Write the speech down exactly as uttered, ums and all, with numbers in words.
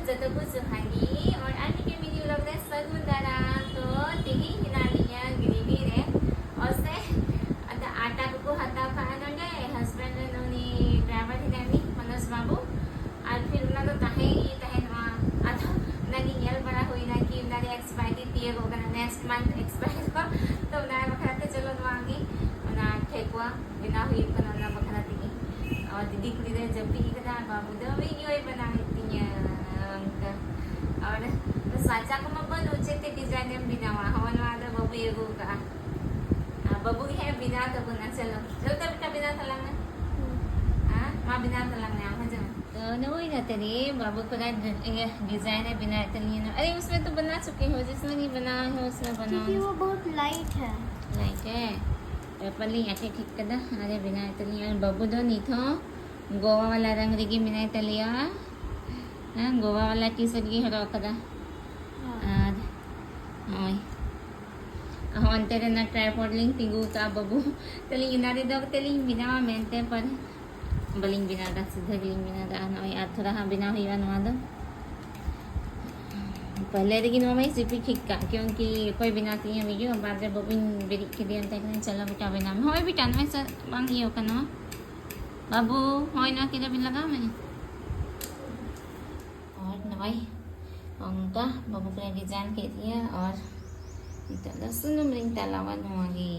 ᱡᱚᱛᱚ ᱠᱚ ᱡᱚᱦᱟᱨ ᱜᱮ᱾ ᱟᱨ ᱟᱨ ᱢᱤᱫᱴᱮᱱ video vlog ᱨᱮ ᱥᱟᱹᱜᱩᱱ ᱫᱟᱨᱟᱢ᱾ ᱛᱚ ᱛᱮᱦᱮᱧ ᱦᱮᱱᱟᱜ ᱞᱤᱧᱟ ᱜᱤᱨᱤᱰᱤ ᱨᱮ᱾ ᱚᱥᱮ ᱟᱫᱚ ᱟᱴᱟ ᱠᱚᱠᱚ ᱦᱟᱛᱟᱣ ᱠᱟᱜᱼᱟ ᱱᱚᱰᱮ᱾ Husband ᱨᱮᱱ ᱩᱱᱤ driver ᱦᱮᱱᱟᱭ ᱩᱱᱤ ᱢᱚᱱᱳᱡᱽ ᱵᱟᱹᱵᱩ᱾ ᱟᱨ ᱯᱷᱤᱨ ᱚᱱᱟ ᱫᱚ ᱛᱟᱦᱮᱸ ᱜᱮ ᱛᱟᱦᱮᱱᱟ᱾ ᱟᱫᱚ ᱚᱱᱟ ᱜᱮ ᱧᱮᱞ ᱵᱟᱲᱟ ᱦᱩᱭᱱᱟ ᱠᱤ ᱚᱱᱟ ᱨᱮ expiry ᱛᱤᱭᱟᱹᱜᱚᱜ ᱠᱟᱱᱟ, next month expiry ᱠᱚ᱾ ᱛᱚ ᱚᱱᱟ ᱵᱟᱠᱷᱨᱟ ᱛᱮ ᱪᱚᱞᱚ ᱱᱚᱣᱟ ᱜᱮ ᱚᱱᱟ ᱴᱷᱮᱠᱩᱣᱟ ᱵᱮᱱᱟᱣ ᱦᱩᱭᱩᱜ ᱠᱟᱱᱟ ᱚᱱᱟ ᱵᱟᱠᱷᱨᱟ ᱛᱮᱜᱮ᱾ ᱟᱨ ᱫᱤᱫᱤ ᱠᱩᱲᱤ ᱫᱚᱭ ᱡᱟᱹᱯᱤᱫ ᱠᱟᱫᱟ, ᱵᱟᱹᱵᱩ ᱫᱚ video ᱭ ᱵᱮᱱᱟᱣᱮᱫ ᱛᱤᱧᱟᱹ ᱚᱱᱠᱟ᱾ ᱟᱨ ᱥᱟᱪᱟ ᱠᱚᱢᱟ ᱵᱟᱹᱱᱩᱜ, ᱪᱮᱫ ᱛᱮ design ᱮᱢ ᱵᱮᱱᱟᱣᱟ? ᱦᱚᱸᱜᱼᱚ ᱱᱚᱣᱟ ᱫᱚ ᱵᱟᱹᱵᱩᱭ ᱟᱹᱜᱩ ᱠᱟᱜᱼᱟ᱾ ᱟᱨ ᱵᱟᱹᱵᱩ ᱜᱮ ᱦᱮᱸ ᱵᱮᱱᱟᱣ ᱛᱟᱵᱚᱱᱟ᱾ ᱪᱚᱞᱚ, ᱪᱚᱞᱚ ᱛᱚ ᱵᱮᱴᱟ, ᱵᱮᱱᱟᱣ ᱛᱟᱞᱟᱝ ᱢᱮ᱾ ᱦᱮᱸ, ᱢᱟ ᱵᱮᱱᱟᱣ ᱛᱟᱞᱟᱝ ᱢᱮ ᱟᱢ ᱦᱚᱸ, ᱡᱚᱢ᱾ तो नोई ना तेरी बाबू को ना, ये design है, बिना इतनी ना। अरे, उसमें तो बना चुके हो, जिसमें नहीं बना है, उसमें बनाओ। क्योंकि वो बहुत light है। Light है। पेपर ली आके ठीक कदा। अरे, बिना इतनी, और बाबू दो नहीं थो, गोवा वाला रंग रिगी बिना इतलिया। हाँ, गोवा वाला T-shirt गी हरो कदा। हाँ। और, ओए। हाँ, अंते रे ना tripod लिंग तिंगू का बाबू। तेली इनारे दो, तेली बिना मेंते पर ᱵᱟᱹᱞᱤᱧ ᱵᱮᱱᱟᱣ ᱮᱫᱟ, ᱥᱤᱫᱷᱟᱹ ᱜᱮᱞᱤᱧ ᱵᱮᱱᱟᱣ ᱮᱫᱟ᱾ ᱟᱨ ᱱᱚᱜᱼᱚᱭ ᱟᱨ ᱛᱷᱚᱲᱟ ᱦᱟᱸᱜ ᱵᱮᱱᱟᱣ ᱦᱩᱭᱩᱜᱼᱟ ᱱᱚᱣᱟ ᱫᱚ᱾ ᱯᱟᱦᱞᱮ ᱨᱮᱜᱮ ᱱᱚᱣᱟ ᱢᱟᱧ ᱥᱤᱯᱤ ᱴᱷᱤᱠ ᱠᱟᱜ, ᱠᱤᱭᱩᱝᱠᱤ ᱚᱠᱚᱭ ᱵᱮᱱᱟᱣ ᱛᱤᱧᱟᱹ video, ᱵᱟᱫᱽ ᱨᱮ ᱵᱟᱹᱵᱩᱧ ᱵᱮᱨᱮᱫ ᱠᱮᱫᱮᱭᱟ, ᱢᱮᱛᱟᱭ ᱠᱟᱹᱱᱟᱹᱧ, "ᱪᱚᱞᱚ ᱵᱮᱴᱟ ᱵᱮᱱᱟᱣ ᱢᱮ᱾" ᱦᱚᱸᱜᱼᱚᱭ ᱵᱮᱴᱟ, ᱱᱚᱜᱼᱚᱭ ᱥᱮ ᱵᱟᱝ ᱤᱭᱟᱹ ᱠᱟᱱᱟ ᱵᱟᱹᱵᱩ, ᱦᱚᱸᱜᱼᱚᱭ ᱱᱚᱣᱟ ᱛᱤᱨᱮ ᱵᱤᱱ ᱞᱟᱜᱟᱣ ᱢᱮ᱾ ᱟᱨ ᱱᱚᱜᱼᱚᱭ ᱚᱱᱠᱟ ᱵᱟᱹᱵᱩ ᱠᱚᱞᱮ design ᱠᱮᱫ ᱜᱮᱭᱟ᱾ ᱟᱨ ᱱᱤᱛᱚᱜ ᱫᱚ ᱥᱩᱱᱩᱢ ᱨᱤᱧ ᱛᱟᱞᱟᱣᱟ ᱱᱚᱣᱟ ᱜᱮ᱾